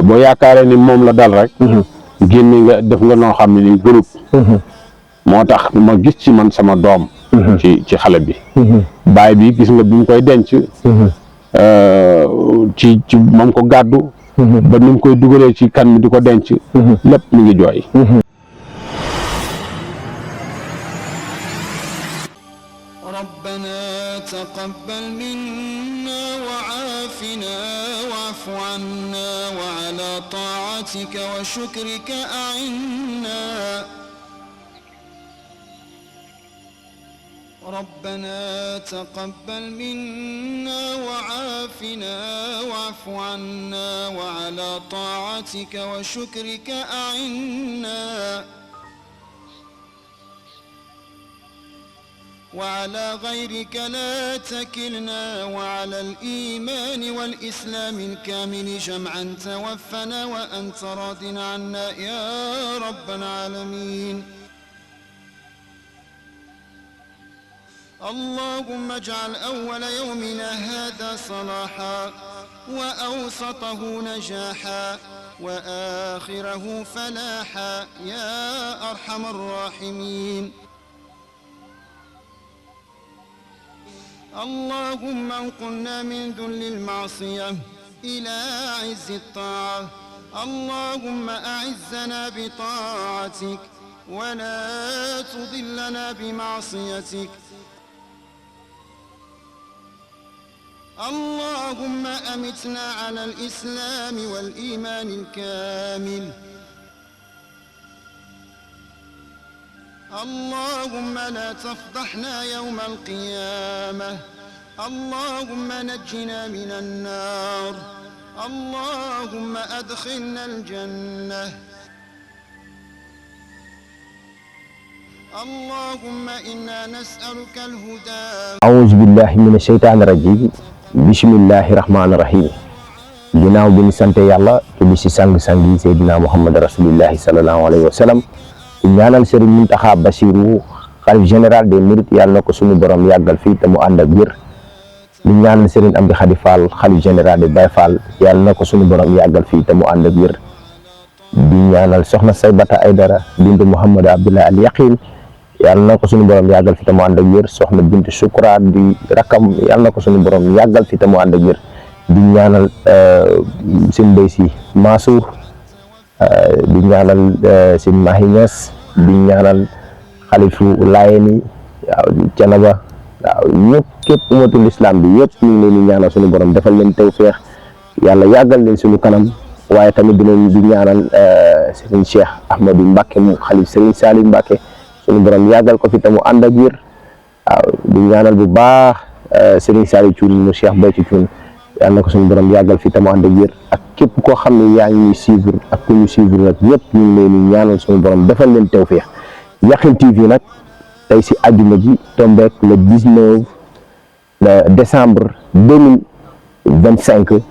boo yaakaaree ni moom la dal rek génn nga def nga noo xam ne ni groupe moo tax ma gis ci man sama doom ci xale bi baay bi gis nga bi mu koy denc ci moom ko gàddu ba ni mu koy dugalee ci kan mi di ko denc lépp mi ngi jooy ربنا تقبل منا وعافنا واعف عنا وعلى طاعتك وشكرك أعنا ربنا تقبل منا وعافنا واعف عنا وعلى طاعتك وشكرك أعنا وعلى غيرك لا تكلنا وعلى الإيمان والإسلام الكامل جمعا توفنا وأنت راض عنا يا رب العالمين اللهم اجعل أول يومنا هذا صلاحا وأوسطه نجاحا وآخره فلاحا يا أرحم الراحمين اللهم انقلنا من ذل المعصية إلى عز الطاعة اللهم أعزنا بطاعتك ولا تضلنا بمعصيتك اللهم أمتنا على الإسلام والإيمان الكامل اللهم لا تفضحنا يوم القيامة اللهم نجنا من النار اللهم أدخلنا الجنة اللهم إنا نسألك الهدى أعوذ بالله من الشيطان الرجيم بسم الله الرحمن الرحيم ginnaaw bi ñu sante yàlla julli ci sang-sang yi Seydina Muhammad rasulillahi sallallahu alayhi wa sallam ñaanal Serigne Mountakha Bassirou xalif général des mourides yàlla na ko suñu borom yàggal fii te mu ànd ak wér di ñaanal Serigne Amdi Khady Fall xalif général des Baye Fall yàlla na ko suñu borom yàggal fii te mu ànd ak wér di ñaanal soxna Saybata Aydara bintu Mouhamadou Abdoulaye Al Yaqin yàlla na ko suñu borom yàggal fii te mu ànd ak wér soxna bintu Shukra di rakam yàlla na ko suñu borom yàggal fii te mu ànd ak wér di ñaanal seen mbay si Mansour di ñaanal seen Mahi Niass di ñaanal xalifu Laayeen waaw Canaba waaw ñëpp képp umatul islam bi yëpp ñu ngi leen di ñaanal suñu borom defal leen tawfeex yàlla yàggal leen suñu kanam waaye tamit dinañ di ñaanal Serigne Cheikh Ahmadou Mbacké mu xalif Serigne Saliou Mbacké suñu borom yàggal ko fi te mu ànd ak wér waaw di ñaanal bu baax Serigne Saliou Thioune mu Cheikh Béthio Thioune yàlla na ko suñu borom yàggal fi te mu ànd ak wér ak képp koo xam ne yaa ngi ñuy suivre ak ku ñu suivre nag ñëpp ñu ngi leen di ñaanal suñu borom defal leen tawfeex Yakhine TV nag tey si àjjuma ji tombeek le 19 décembre 2025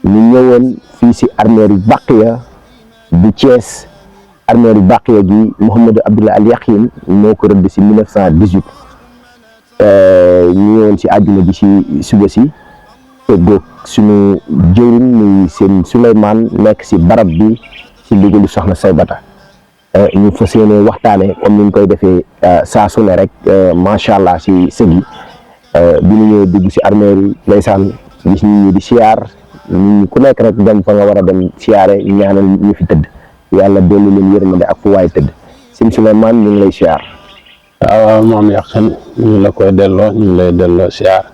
ñu ñëwoon fii si armeeru Baqiya di Thiès armeeru Baqiya gi Mouhamadou Abdoulaye Al Yaqin moo ko rëdd si 1918 ñu ñëwoon si àjjuma ji si suba si teggoog suñu jëwriñ muy seen Souleymane nekk si barab bi si ndigalu soxna Saybata ñu fas yéene waxtaane comme ni ñu koy defee saa su ne rek macha allah si sëg yi bi ñu ñëwee dugg si armeeru ndeysaan gis nit ñi di siyaar nit ñi ku nekk rek dem fa nga war a dem siyaare ñaanal ñu fi tëdd yàlla dolli leen yërmande ak fu waay tëdd seen Souleymane ñu ngi lay siyaar. waaw moom Yakhine ñu ngi la koy delloo ñu ngi lay delloo siyaar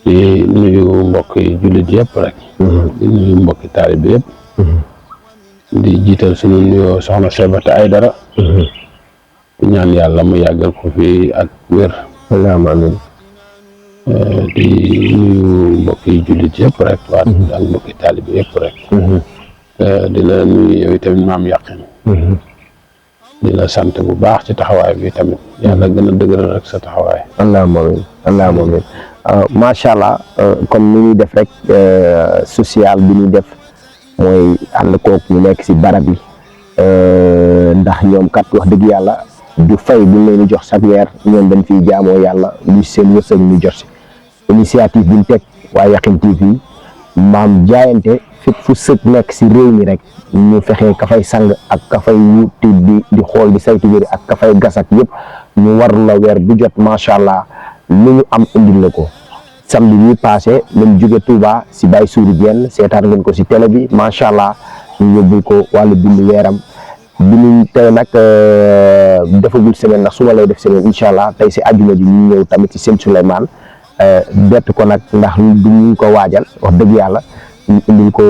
di nuyu mbokki jullit yëpp rek di nuyu mbokki taalib yëpp di jiital suñu nuyoo soxna Saybata Aydara di ñaan yàlla mu yàggal ko fi ak wér allahumma amiin di nuyu mbokki jullit yëpp rek waa ak mbokki taalib yëpp rek di la nuyu yow tamit maam Yakhine di la sant bu baax ci taxawaay bi tamit yàlla gën a dëgëral rek sa taxawaay allahumma amiin allahumma amiin macha allah comme ni ñuy def rek social bi ñuy def mooy ànd kook ñu nekk si barab yi ndax ñoom kat wax dëgg yàlla du fay bu ñu leen di jox chaque weer ñoom dañ fiy jaamoo yàlla lu seen wërsëg ñu jot si initiative bi ñu teg waa Yakhine TV maam jaayante fépp fu sët nekk si réew mi rek ñu fexe ka fay sang ak ka fay wuti di xool di saytu wér ak ka fay gas ak yëpp ñu war la weer bu jot macha allah lu ñu am indil la ko. samedi bi passé lañ jóge Touba si Baye Sourou Diène seetaan ngeen ko si télé bi macha allah ñu yóbbul ko wàllu bindu weeram bi ñu tey nag defagul semaine nag suba lay def semaine incha allah tey si àjjuma ji ñu ñëw tamit si Sëñ Souleymane bett ko nag ndax du ñu ko waajal wax dëgg yàlla ñu indil ko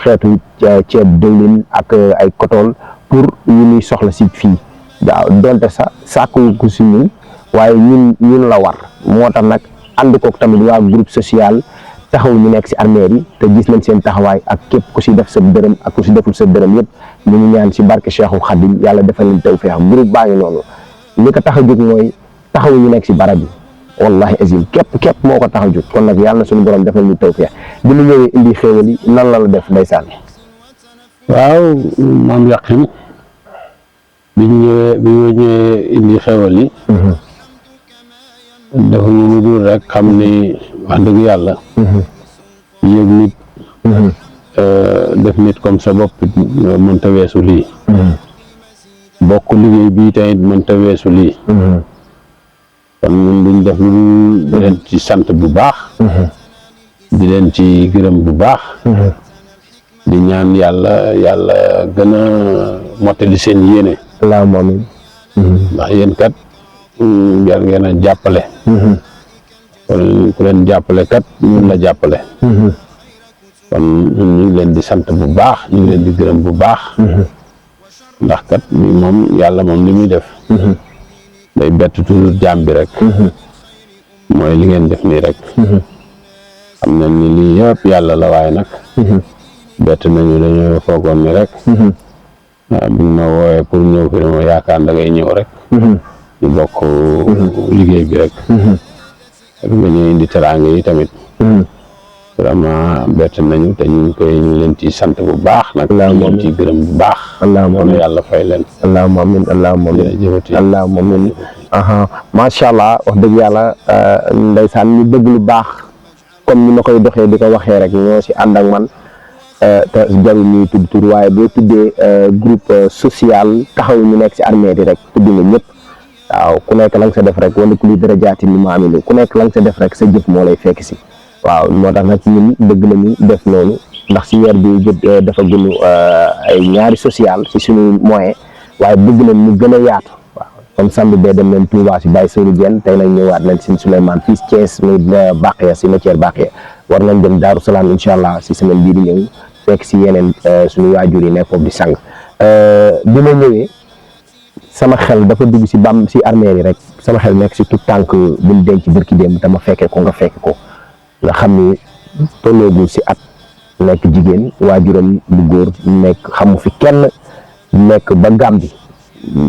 xeetu ceeb dëwlin ak ay kotool pour ñu ñuy soxla si fii waaw donte sax sàkku ko si ñun waaye ñun la war moo tax nag ànd kook tamit waa groupe social taxaw ñu nekk si armeer yi te gis nañ seen taxawaay ak képp ku si def sa dërëm ak ku si deful sa dërëm yëpp ñu ngi ñaan si barke Cheikhul Khadim yàlla defal leen tawfeex groupe baa ngi noonu li ko tax a jóg mooy taxaw ñu nekk si barab yi wallahi azim képp moo ko tax a jóg kon nag yàlla na suñu borom defal ñu tawfeex bi ñu ñëwee indi xéewal yi nan la def ndeysaan. waaw maam Yaqin bi ñu ñëwee indi xéewal yi dafa ñu lu dul rek xam ni wax dëgg yàlla yëg nit def nit comme sa bopp mënta weesu lii bokk liggéey bii tamit mënta weesu lii kon ñun duñ def lu di leen ci sant bu baax di leen ci gërëm bu baax di ñaan yàlla gën a mottali seen yéene allahumma amiin ndax yéen kat jar ngeen a jàppale kon ku leen jàppale kat ñun la jàppale kon ñun ñu ngi leen di sant bu baax ñu ngi leen di gërëm bu baax ndax kat moom yàlla moom li muy def day bett toujours jaam bi rek mooy li ngeen def nii rek xam nañ ni lii yëpp yàlla la waaye nag bett nañu dañoo foogoon ni rek waaw bi ma wooyee pour ñëw fi ma yaakaar da ngay ñëw rek ñu bokk liggéey bi rek ak nga ñëw indi teraanga yi tamit vraiment bett nañu te ñu leen ci sant bu baax nag ñu leen ci gërëm bu baax allahumma yàlla fay leen allahumma amiin allahumma amiin macha allah wax dëgg yàlla ndeysaan ñu bëgg lu baax comme ni ma koy doxee di ko waxee rek ñoo si ànd ak man te jarul ñuy tudd tur waaye boo tuddee groupe social taxaw ñu nekk si armée di rek tudd nga ñëpp waaw ku nekk la nga sa def rek wala ku li dara jaati ni ma amee ku nekk la nga sa def rek sa jëf moo lay fekk si waaw moo tax nag ñun bëgg nañu def noonu ndax si weer bi jot dafa gënu ay ñaari social si suñu moyen waaye bëgg nañ ñu gën a yaatu waaw comme samedi bee dem nañ Touba si Baye Sourou Diène tey nag ñëwaat nañ si Souleymane fii Thiès muy Baqiya si Mathière Baqiya war nañ dem Daaru Salaam incha allah si semaine bii di ñëw fekk si yeneen suñu waajur yi nekk foofu di sang bi ma ñëwee sama xel dafa dugg si armée yi rek sama xel nekk si tout tànk buñ denc bërki démb te ma fekkee ko nga fekke ko nga xam ni tolloogul si at nekk jigéen waajuram bu góor nekk xamu fi kenn nekk ba Gàmbi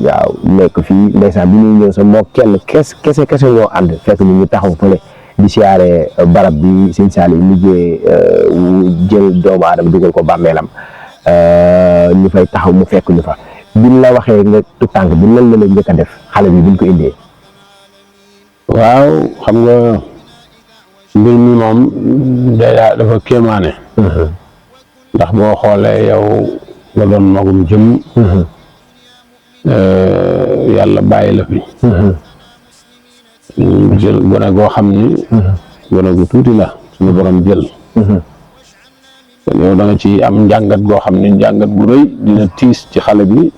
waaw nekk fii ndeysaan bi ñuy ñëw sax moo kenn kese ñoo ànd fekk ñu taxaw fële di siyaare barab bi Sëñ Saaliw liggéey jël doomu aadama dugal ko bàmmeelam ñu fay taxaw mu fekk ñu fa biñ la waxee nga tu tànk bi lan la njëkk a def xale bi buñ ko indee waaw xam nga mbir mi moom dafa kéemaane ndax boo xoolee yow nga doon magum jëm yàlla bàyyi la fi jël gone goo xam ni gone gu tuuti la suñu borom jël kon yow da nga ci am njàngat goo xam ni njàngat bu rëy dina tiis ci xale bi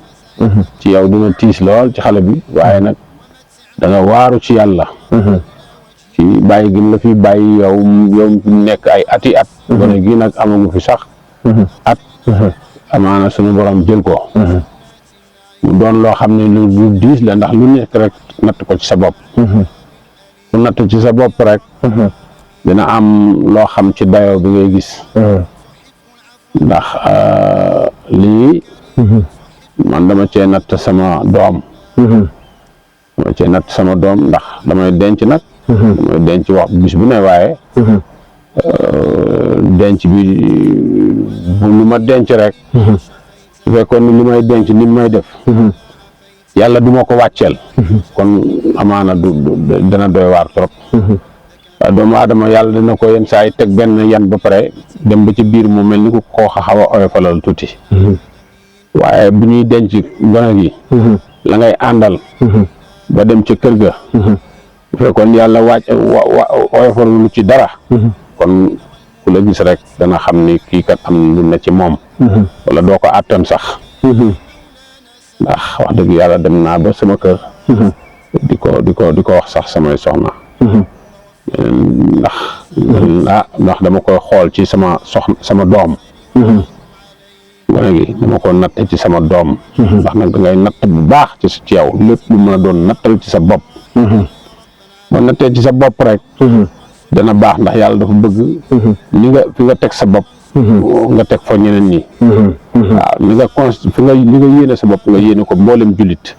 ci yow dina tiis lool ci xale bi waaye nag da nga waaru ci yàlla ci bàyyi gi la fi bàyyi yow nekk ay ati at gone gi nag amagu fi sax at amaana suñu borom jël ko mu doon loo xam ne lu diis la ndax lu nekk rek natt ko ci sa bopp ku natt ci sa bopp rek dina am loo xam ci dayoo bi ngay gis ndax lii man dama cee natt sama doom ndax damay denc nag damay denc wax bis bu ne waaye denc bi bu lu ma denc rek su fekkoon ni li may denc ni may def yàlla du ma ko wàcceel kon amaana dana doy waar trop doomu aadama yàlla dina ko yenn saa yi teg benn yan ba pare dem ba ci biir mu mel ni ku koo xaw a oyofalal tuuti waaye bu ñuy denc gone gi la ngay àndal ba dem ca kër ga bu fekkoon yàlla oyofal lu ci dara kon ku la gis rek dana xam ni kii kat am lu ne ci moom wala doo ko àttan sax ndax wax dëgg yàlla dem naa ba sama kër di ko wax sax samay soxna ndax dama koy xool ci sama doom gone gi dama ko natte ci sama doom ndax nag da ngay natt bu baax ci yow lépp lu mën a doon nattal ci sa bopp boo nattee ci sa bopp rek dana baax ndax yàlla dafa bëgg li nga fi nga teg sa bopp nga teg fa ñeneen ñi waaw li nga yéene sa bopp nga yéene ko mboolem jullit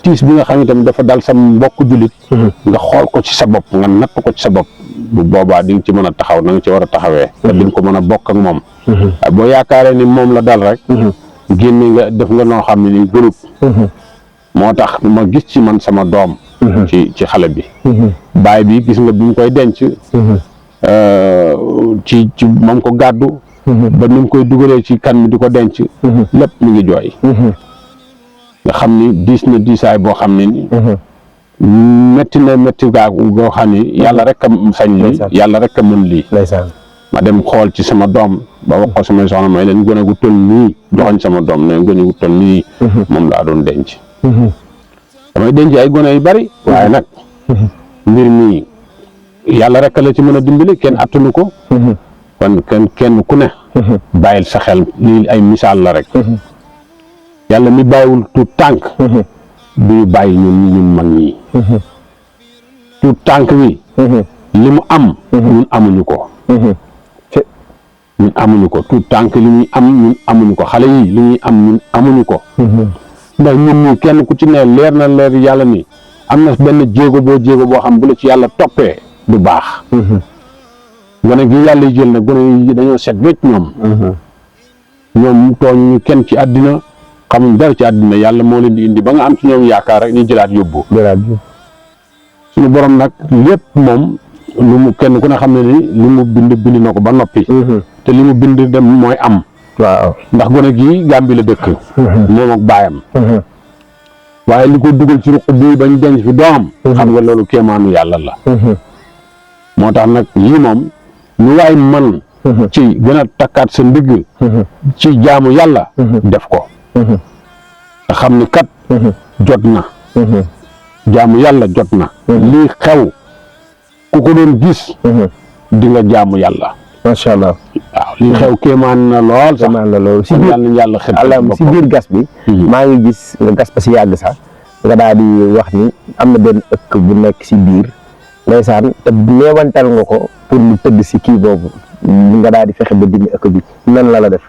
tiis bi nga xam ne tamit dafa dal sa mbokk jullit nga xool ko ci sa bopp nga natt ko ci sa bopp bu boobaa di nga ci mën a taxaw na nga ci war a taxawee te di nga ko mën a bokk ak moom waaye boo yaakaaree ni moom la dal rek génne nga def nga noo xam ne ni gënut moo tax ma gis ci man sama doom ci xale bi baay bi gis nga bi mu koy denc ci moom ko gàddu ba ni mu koy dugalee ci kan mi di ko denc lépp mi ngi jooy nga xam ni diis na diisaay boo xam ne ni métti na métti goo xam ni yàlla rek a sañ lii yàlla rek a mën lii ma dem xool ci sama doom ba wax ko samay soxna may leen gone gu toll nii joxoñ sama doom ne gone gu toll nii moom laa doon denc damay denc ay gone yu bari waaye nag mbir mi yàlla rek la ci mën a dimbali kenn attanu ko kon kenn ku ne bàyyil sa xel lii ay misaal la rek yàlla mi bàyyiwul tuut tànk duñu bàyyi ñun mag ñi tuut tànk bi li mu am ñun amuñu ko ñun amuñu ko tuut tànk li ñuy am ñun amuñu ko xale yi li ñuy am ñun amuñu ko ndax ñun ñi kenn ku ci ne leer na leer yàlla ni am na benn jéego boo xam bu la ci yàlla toppee du baax gone gi yàlla yi jël na gone yi dañoo set wecc ñoom tooñ ñu kenn ci àddina xamuñ dara ci àddina yàlla moo leen di indi ba nga am ci ñoom yaakaar rek ñu jëlaat yóbbu suñu borom nag lépp moom lu mu kenn ku ne xam ne ni li mu bind na ko ba noppi te li mu bind dem mooy am waaw ndax gone gi Gàmbi la dëkk moom ak baayam waaye li ko dugal ci ruq bi bañ denc fi doomam xam nga loolu kéemaanu yàlla la moo tax nag lii moom lu waay man ci gën a takkaat sa ndigg ci jaamu yàlla def ko nga xam ni kat jot na jaamu yàlla jot na lii xew ku ko doon gis di nga jaamu yàlla macha allah waaw lii xew kéemaan na lool sax kéemaan na lool si yàlla xet si biir gas bi maa ngi gis nga gas ba si yàgg sax nga daal di wax ni am na benn ëkk bu nekk si biir ndeysaan te neewantal nga ko pour mu tëdd si kii boobu nga daal di fexe ba dindi ëkk bi nan la def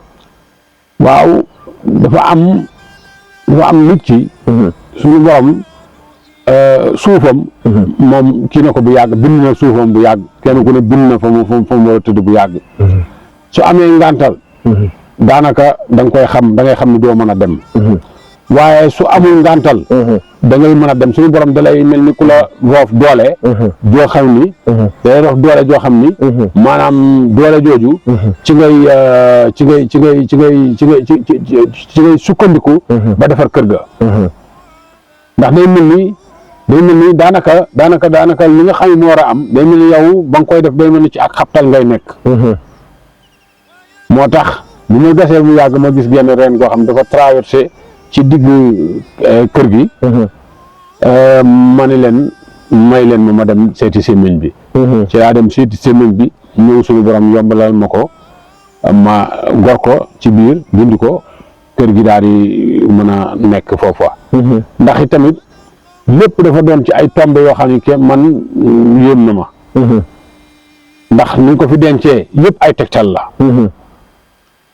waaw dafa am nit ki suñu borom suufam moom kii na ko bu yàgg bind na suufam bu yàgg kenn ku ne bind na fa mu war a tëdd bu yàgg su amee ngàntal daanaka da nga koy xam da ngay xam ne doo mën a dem waaye su amul ngàntal da ngay mën a dem suñu borom da lay mel ni ku la roof doole joo xam ni day roof doole joo xam ni maanaam doole jooju ci ngay sukkandiku ba defar kër ga ndax day mel ni daanaka li nga xam ne moo war a am day mel ni yow ba nga koy def day mel ni ci ak xabtal ngay nekk moo tax bu ma gasee bu yàgg ma gis genn reen goo xam dafa traversé ci digg kër gi ma ne leen may leen ma dem seeti sémmiñ bi ci laa dem seeti sémmiñ bi ñëw suñu borom yombalal ma ko ma gor ko ci biir dindi ko kër gi daal di mën a nekk foofa ndax tamit lépp dafa doon ci ay tombe yoo xam ne ke man yéem na ma ndax ni ko fi dencee yëpp ay tegtal la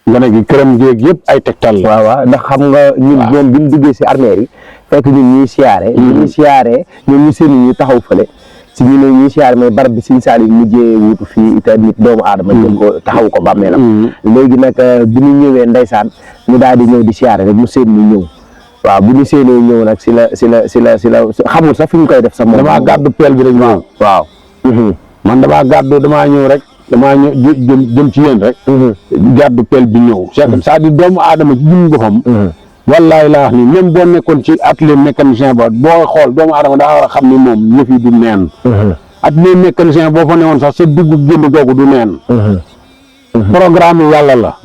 nga ne gi këram géeg yëpp ay tegtal la waaw ndax xam nga ñun ñoom bi ñu duggee si armeer yi fekk ñun ñuy siyaare ñuy siyaare ñoom ñu seen ñu taxaw fële si ñu ne ñuy siyaare mais barab bi Sëñ Saaliw mujjee wutu fii te nit doomu aadama jël ko taxaw ko bàmmeelam léegi nag bi ñu ñëwee ndeysaan ñu daal di ñëw di siyaare rek mu seen ñu ñëw waaw bu ñu seenee ñëw nag si la xamul sax fi ñu koy def sax moom damaa gàddu peel bi rek ñëw waaw man damaa ñëw rek damaa ñëw jëm ci yéen rek gàddu pelle bi ñëw c'est-à-dire doomu aadama ci jëm boppam wallaay laa wax ni même boo nekkoon ci atelier mécanicien ba boo xool doomu aadama daa war a xam ni moom yëf yi du neen atelier mécanicien boo fa newoon sax sa dugg génn googu du neen programme yi yàlla la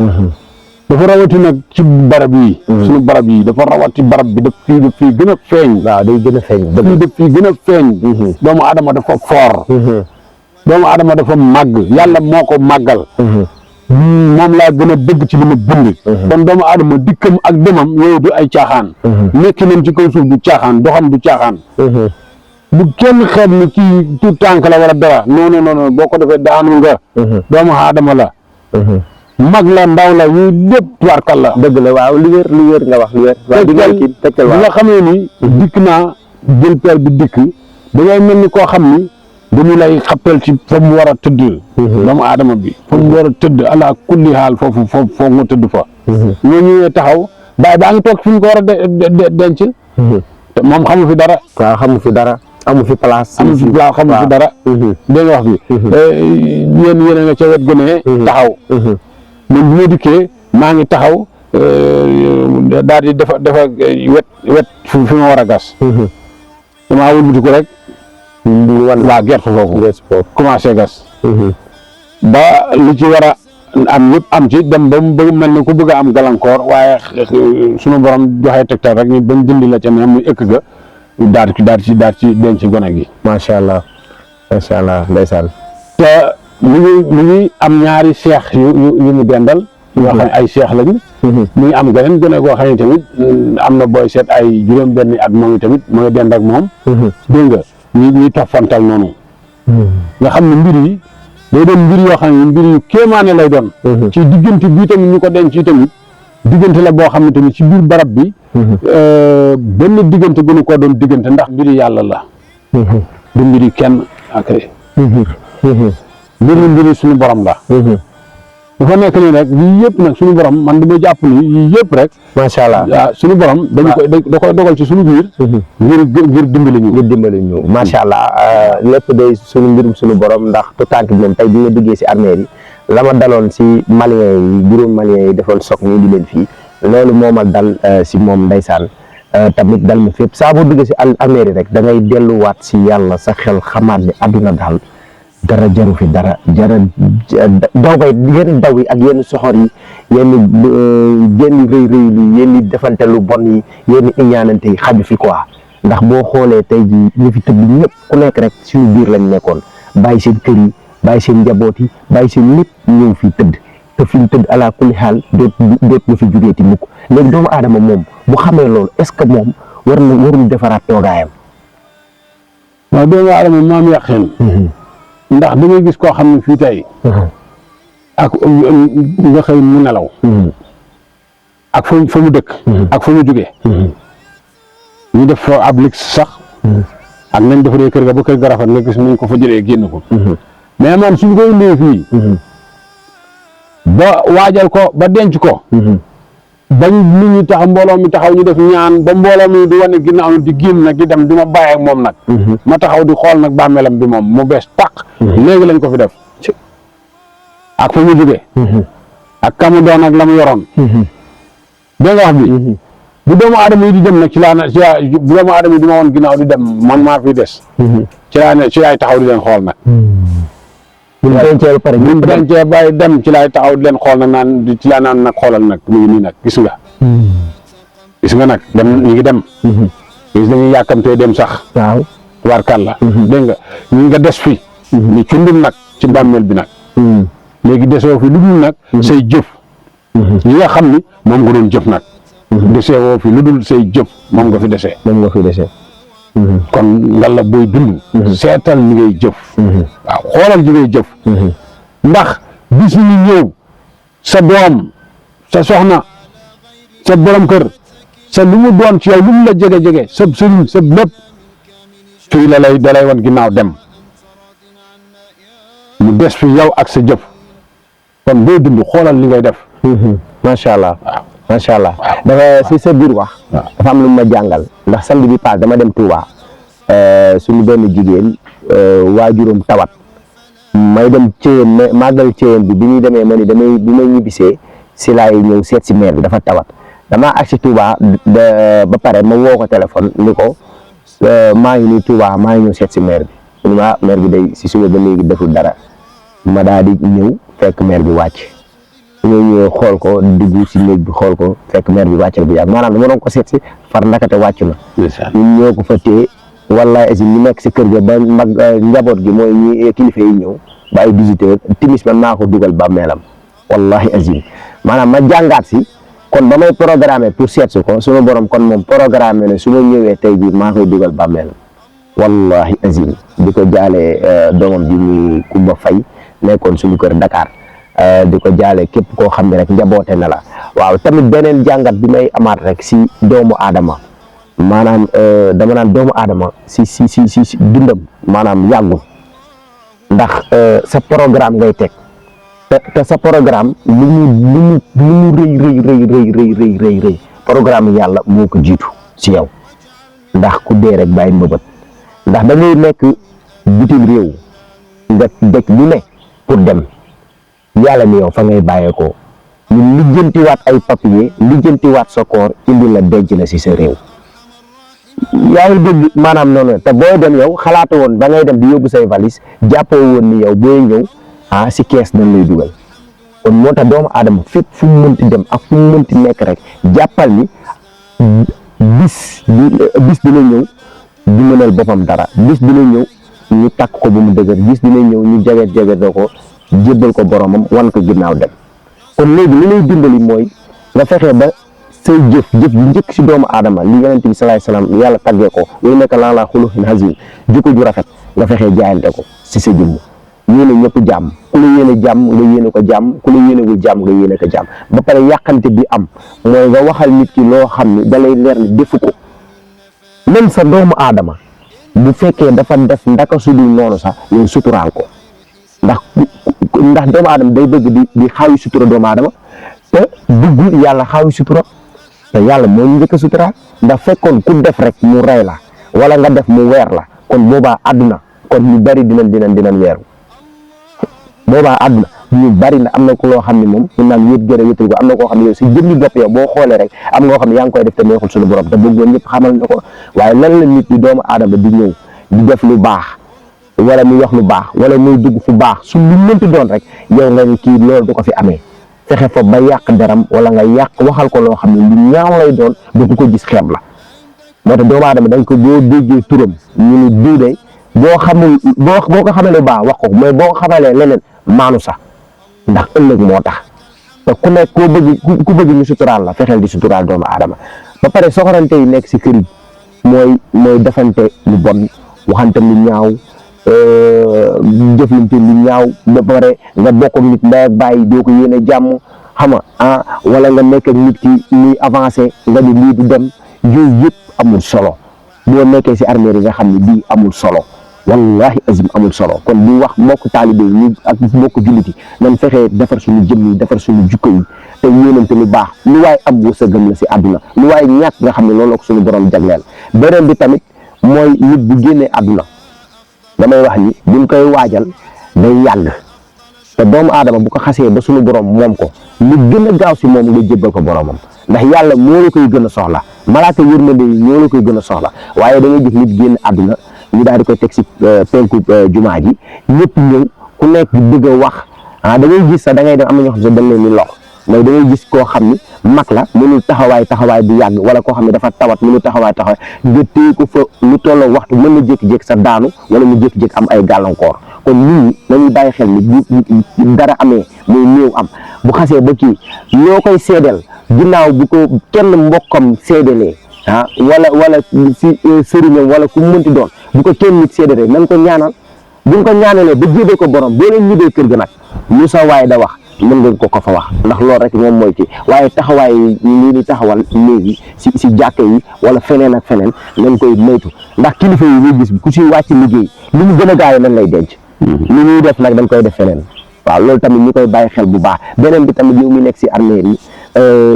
dafa rawati nag ci barab yi suñu barab yi dafa rawati barab bi daf fii gën a feeñ waaw day gën a feeñ fii daf fii gën a feeñ doomu aadama dafa foor doomu aadama dafa màgg yàlla moo ko màggal moom laa gën a bëgg ci li ma bind kon doomu aadama dikkam ak demam yooyu du ay caaxaan nekki nañ ci kaw suuf du caaxaan doxam du caaxaan bu kenn xeeb ni kii tout tànk la wala dara non boo ko defee daanu nga doomu aadama la mag la ndaw la yooyu lépp tubaarkal la dëgg la waaw lu wér nga wax lu wér waaw di nga xamee ni dikk naa jël peel bi dikk da ngay mel ni koo xam ni dañu lay xappel ci fa mu war a tëdd doomu aadama bi fa mu war a tëdd ala kulli haal foofu nga tëdd fa ñoo ñëwee taxaw baa ngi toog fi ñu ko war a denc moom xamu fi dara waaw xamu fi dara amu fi place xamu fi dara dégg nga wax bi yéen a nga ca wet gënee taxaw man bu ma dikkee maa ngi taxaw daal di dafa wet fi ma war a gas damaa wëlbati ko rek waa gerte foofu commencé gas ba li ci war a am yëpp am ci dem ba mu bëgg mel ni ku bëgg a am gàllankoor waaye sunu borom joxe tegtal rek ñu bañ dindi la ca mais muy ëkk ga daal ci denc gone gi macha allah ndeysaan te mu ngi am ñaari seex yu mu dendal yoo xam ne ay seex lañu mu ngi am geneen gone goo xam ne tamit am na booy seet ay juróom-benni at moom tamit mooy dend ak moom dégg nga ñuy toffantal noonu nga xam ne mbir yi day doon mbir yoo xam ne mbir yu kéemaane lay doon ci diggante bii tamit ñu ko denc ci tamit diggante la boo xam ne tamit ci biir barab bi benn diggante gënu koo doon diggante ndax mbiri yàlla la du mbiri kenn ak mbiri suñu borom la dafa nekk nii rek yii yëpp nag suñu borom man dama jàpp ni yii yëpp rek macha allah waaw suñu borom da koy dogal ci suñu biir ngir dimbali ñu macha allah lépp day suñu mbirum suñu borom ndax tu tànk bi moom tey bi nga duggee si armée yi la ma daloon si malien yi juróom malien yi defoon soog nii di leen fii loolu moo ma dal si moom ndeysaan tamit dal ma fépp saa boo duggee si armée yi rek da ngay delluwaat si yàlla sa xel xamaat ni àdduna daal dara jaru fi dara yenn daw yi ak yenn soxor yi yenn rëy lu yenn defante lu bon yi yenn iñaanante yi xaju fi quoi ndax boo xoolee tey ji ñu fi tëdd ñëpp ku nekk rek suñu biir lañ nekkoon bàyyi seen kër yi bàyyi seen njaboot yi bàyyi seen lépp ñëw fi tëdd te fi ñu tëdd ala kulli xaal doot ñu fi jugeeti mukk léegi doomu aadama moom bu xamee loolu est ce que moom warul defaraat toogaayam waaw doomu aadama maam yàqeen ndax da ngay gis koo xam ne fii tey ak nga xëy mu nelaw ak fa mu dëkk ak fa mu jógee ñu def fa ab lig sax ak nañ defaree kër ga ba kër ga rafet nga gis nañ ko fa jëlee génn ko mais man suñ ko indee fii ba waajal ko ba denc ko bañ nit ñi tax mbooloo mi taxaw ñu def ñaan ba mbooloo mi di wane ginnaaw di génn nag di dem di ma bàyyi ak moom nag ma taxaw di xool nag bàmmeelam bi moom mu bees tàq léegi lañ ko fi def ak fa mu jógee ak kamu doon ak la mu yoroon dégg nga wax bi bu doomu aadama yi di dem nag bu doomu aadama yi di ma woon ginnaaw di dem man maa fi des ci laay taxaw di leen xool nag bu dencee bàyyi dem ci laay taxaw di leen xool nag ci laa naan nag xoolal nag mu ngi nii nag gis nga nag dem ñu ngi dem gis dañuy yàkkamtee dem sax waaw tubaarkàlla dégg nga ñu nga des fi ni cundum nag ci bàmmeel bi nag léegi desoo fi lu dul nag say jëf yi nga xam ni moom nga doon jëf nag desee woo fi lu dul say jëf moom nga fi desee kon ngalla booy dund seetal ñi ngay jëf waaw xoolal ñi ngay jëf ndax bis ñu ñëw sa doom sa soxna sa borom kër sa lu mu doon ci yow lu mu la jege-jege sa sëriñ sa lépp fii dalay wan ginnaaw dem mu des fi yow ak sa jëf kon booy dund xoolal li ngay def macha allah waaw macha allah dafa si sa biir wax dafa am lu ma jàngal ndax samedi bi paas dama dem Touba suñu benn jigéen waajuram tawat may dem Thiéyène màggal Thiéyène bi ñuy demee ma ni bi may ñibbisee si laay ñëw seet si maire bi dafa tawat damaa agsi Touba ba pare ma woo ko téléphone ni ko maa ngi nii Touba maa ngi ñëw seet si maire bi mu ma maire bi day si suba ba léegi deful dara ma daal di ñëw fekk maire bi wàcc ñëw xool ko dugg si néeg bi xool ko fekk maire bi wàcc bu yàgg maanaam dama doon ko seet si far ndakate wàcc na ñun ñoo ko fa téye wallahi asi ñu nekk si kër ga ba mag njaboot gi mooy ñi kilifa yi ñëw ba ay 18 heures timis man maa ko dugal bàmmeelam wallahi azim maanaam ma jàngaat si kon ba may programmé pour seet si ko sunu borom kon moom programmé ne su ma ñëwee tey jii maa koy dugal bàmmeelam wallahi azim di ko jaale doomam ji muy Kumba Fay nekkoon suñu kër Dakar di ko jaale képp koo xam ne rek njaboote na la waaw tamit beneen jàngat bi may amaat rek si doomu aadama maanaam dama naan doomu aadama si dundam maanaam yàggul ndax sa programme ngay teg te sa programme lu mu rëy programme yàlla moo ko jiitu si yow ndax ku dee rek bàyyi mbëbët ndax da ngay nekk bitim réew nga dëkk lu ne pour dem yàlla ni yow fa ngay bàyyeekoo ñu lijjantiwaat ay papier lijjantiwaat sa koor indi la denc la si sa réew yaa ngi dégg maanaam noonu te booy dem yow xalaatu woon ba ngay dem di yóbbu say valise jàppoo woon ni yow booy ñëw si kees dañ lay dugal kon moo tax doomu aadama fépp fu mu mënti dem ak fu mu mënti nekk rek jàppal ni bis dina ñëw du mënal boppam dara bis dina ñëw ñu takk ko ba mu dëgër bis dina ñëw ñu jaget ko jébbal ko boromam wan ko ginnaaw dem kon léegi li lay dimbali mooy nga fexe ba say jëf njëkk si doomu aadama li yonent bi salaay salaam yàlla taggee ko yooyu nekk laa xuluqin haziim jikko ju rafet nga fexee jaayante ko si sa jëmm yéene ñëpp jàmm ku la yéene jàmm nga yéene ko jàmm ku la yéenewul jàmm nga yéene ko jàmm ba pare yàqante bi am mooy nga waxal nit ki loo xam ne da lay leer ni defu ko même sa doomu aadama bu fekkee dafa def ndaka su dul noonu sax yow suturaal ko ndax doomu aadama day bëgg di xaawi sutura doomu aadama te bëggul yàlla xaawi sutura te yàlla moo ñu njëkk a suturaal ndax fekkoon ku def rek mu rey la wala nga def mu weer la kon boobaa àdduna kon ñu bari dinañ weeru boobaa àdduna ñu bari na am na ko loo xam ne moom ñu naan wét gërë wétal ko am na koo xam ne yow si jëmmi bopp yow boo xoolee rek am nga koo xam ne yaa ngi koy def te neexul suñu borom te bëggoon ñëpp xamal na ko waaye lan la nit ñi doomu aadama di ñëw di def lu baax wala muy wax lu baax wala muy dugg fu baax su lu mënti doon rek yow nga ni kii loolu du ko fi amee fexe fa ba yàq deram wala nga yàq waxal ko loo xam ne lu ñaaw lay doon ba ku ko gis xeeb la moo tax doomu aadama dañ ko boo déggee turam ñu ni diw de boo xamul boo ko xamalee baax wax ko mais boo ko xamalee leneen maanu sax ndax ëllëg moo tax te ku nekk ku bëgg ñu suturaal la fexeel di suturaal doomu aadama ba pare soxorante yi nekk si kër yi mooy defante lu bon waxante lu ñaaw jëflante lu ñaaw ba pare nga bokk ak nit ndey ak bàyyi doo ko yéene jàmm xam nga wala nga nekk ak nit ki muy avancé nga ni lii du dem yooyu yëpp amul solo boo nekkee si armée yi nga xam ne bii amul solo wallahi azim amul solo kon di wax mbokk taalibe yi ak mbokk jullit yi nañ fexee defar suñu jëm yi defar suñu jukko yi te yéenante lu baax lu waay am wërsëgam la si àdduna lu waay ñàkk nga xam ne loolu ko suñu borom jagleel beneen bi tamit mooy nit bu génnee àdduna damay wax ni buñ koy waajal day yàgg te doomu aadama bu ko xasee ba suñu borom moom ko lu gën a gaaw si moom nga jébbal ko boromam ndax yàlla moo la koy gën a soxla malaaka yërmande yi ñoo la koy gën a soxla waaye da ngay gis nit génn àdduna ñu daal di koy teg si penku jumaa ji ñëpp ñëw ku nekk di bëgg a wax da ngay gis sax da ngay dem am na ñoo xam ne dañ leen di lox mais da ngay gis koo xam ni mag la mënul taxawaay bu yàgg wala koo xam ne dafa tawat mënul taxawaay nga téye ko fa lu tolloo waxtu mën na jékki-jékki sa daanu wala mu jékki-jékki am ay gàllankoor kon nit ñi nañuy bàyyi xel ni bu dara amee muy néew am bu xasee ba kii loo koy seedeel ginnaaw bu ko kenn mbokkam seedelee wala si sëriñam wala ku mënti doon bu ko kenn nit seedelee nañ ko ñaanal buñ ko ñaanalee ba jébee ko borom boo leen ñibbee kër ga nag lu sa waay da wax mën nga ko fa wax ndax loolu rek moom mooy ci waaye taxawaay yi lii ni taxawal léegi si jàkke yi wala feneen ak feneen nañ koy moytu ndax kilifa yi ñuy gis ku si wàcc liggéey lu mu gën a gaaw nañ lay denc li ñuy def nag dañ koy def feneen waaw loolu tamit ñu koy bàyyi xel bu baax beneen bi tamit yow mi nekk si armée yi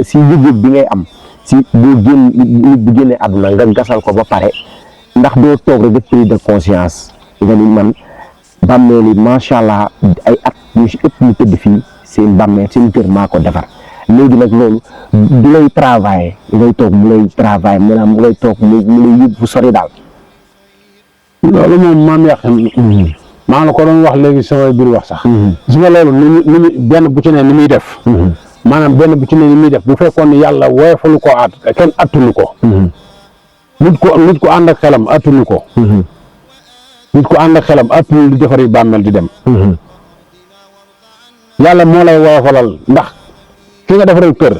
si yëg-yëg bi ngay am si boo génn nit bu génnee àdduna nga gasal ko ba pare ndax doo toog rek def prise de conscience nga ni man bàmmeel yi macha allah ay at ñu si ëpp ñu tëdd fii seen bàmmeel seen kër maa ko defar léegi nag loolu du lay travailler ngay toog mu lay travailler maanaam mu lay toog mu lay yóbbu fu sori daal. loolu moom maam yàqin maa la ko doon wax léegi samay biir wax sax gis nga loolu ni muy benn bu ci ne ni muy def maanaam benn bu ci ne ni muy def bu fekkoon ni yàlla woyofalu ko at kenn attunu ko nit ko ànd ak xelam attunu ko nit ko ànd ak xelam attunu di defari bàmmeel di dem yàlla moo lay woyofalal ndax ki nga defaral kër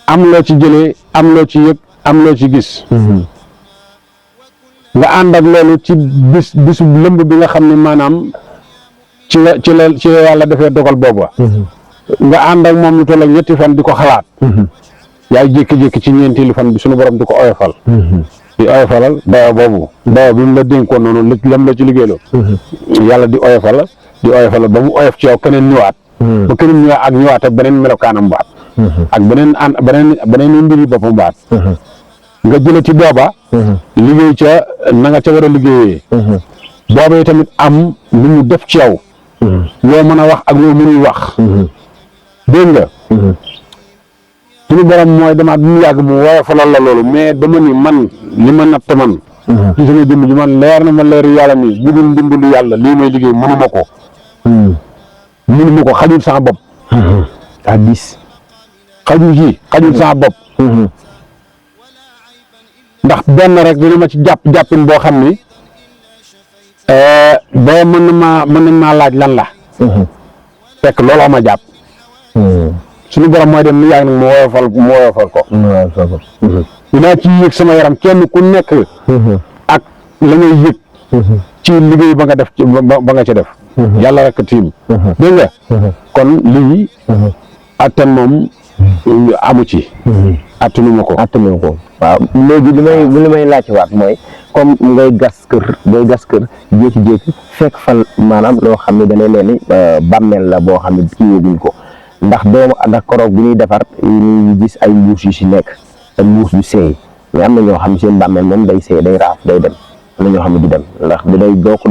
am loo ci jëlee am loo ci yëg am loo ci gis nga ànd ak loolu ci bisu lëmb bi nga xam ne maanaam ci la yàlla defee dogal boobu nga ànd ak moom lu toll ak ñetti fan di ko xalaat yaay jékki-jékki ci ñeenteelu fan bi suñu borom di ko oyofal di oyofalal dayo boobu dayo bi mu la dénkoon noonu lam la ci liggéeyloo yàlla di oyofal ba mu oyof ci yow keneen ñëwaat ba keneen ñëwaat ak ñëwaat ak beneen melokaanam baat ak beneen mbiri boppam baat nga jële ci booba liggéey ca na nga ca war a liggéeyee booba yi tamit am lu mu def ci yow loo mën a wax ak loo mënul wax dégg nga suñu borom mooy demaat bu mu yàgg mu woyofalal la loolu mais dama ni man li ma natt man ci sama jëmm ji man leer na ma leer yàlla ni bu dul ndimbalu yàlla lii may liggéey mënuma ko xajul sama bopp à 10 xajul sama bopp ndax benn rek dina ma ci jàppin boo xam ni ba mën nañ maa laaj lan la fekk looloo ma jàpp suñu borom mooy dem ni yàgg nag mu woyofal ko dinaa ci yëg sama yaram kenn ku nekk ak la ngay yëg ci liggéey ba nga def ba nga ci def yàlla rek tiim dégg nga kon lii attan moom amu ci attanu ko waaw léegi li may laajte waat mooy comme ngay gas kër jékki-jékki fekk fan maanaam loo xam ne dañuy mel ni bàmmeel la boo xam ne kii yëguñ ko ndax koroog bi ñuy defar ñu gis ay mbuus yu si nekk te mbuus yu seey mais am na ñoo xam ne seen bàmmeel moom day seey day raaf day dem am na ñoo xam ne du dem ndax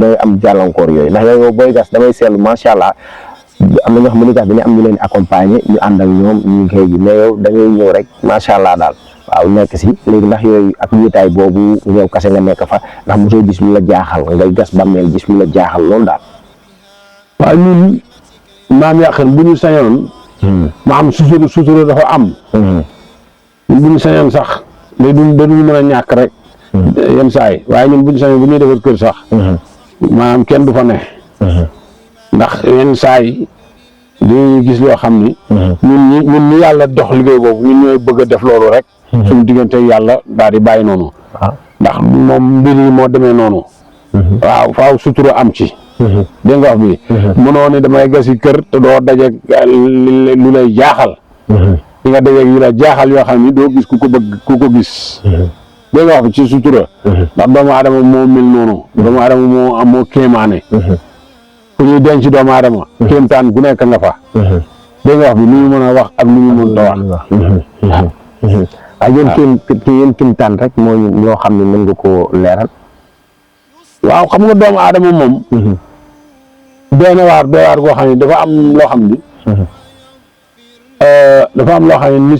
day am jàllankoor yooyu ndax yow booy gas damay seetlu macha allah am na ñoo xam ne gas dañuy am ñu leen accompagner ñu ànd ak ñoom ñu ngi koy ji mais yow da ngay ñëw rek macha allah daal waaw nekk si léegi ndax yooyu ak wéetaay boobu yow kase nga nekk fa ndax mosoo gis lu la jaaxal ngay gas bàmmeel gis lu la jaaxal loolu daal. waaw ñun maam yàqin bu ñu sañoon ma am sutura dafa am ñun bu ñu sañoon sax dañu mën a ñàkk rek yenn saa yi waaye ñun bu ñu sañoon bu ñuy defar kër sax maanaam kenn du fa ne ndax yenn saa yi dañuy gis loo xam ni ñun ñu yàlla dox liggéey boobu ñun ñooy bëgg a def loolu rek suñu diggante yàlla daal di bàyyi noonu ndax moom mbir yi moo demee noonu waaw faaw sutura am ci dégg nga wax bi mënoo ne damay gasi kër te doo dajeeg lu lay jaaxal li nga dajeeg yu la jaaxal yoo xam ni doo gis ku ko gis dégg nga wax bi ci sutura ndax doomu aadama moo mel noonu doomu aadama moo kéemaane fu ñuy denc doomu aadama kéemtaan gu nekk nga fa dégg nga wax bi lu ñu mën a wax ak lu ñu mën ta wax waaye yéen kéemtaan rek moo loo xam ne mën nga koo leeral waaw xam nga doomu aadama moom doy waar goo xam ne dafa am loo xam ni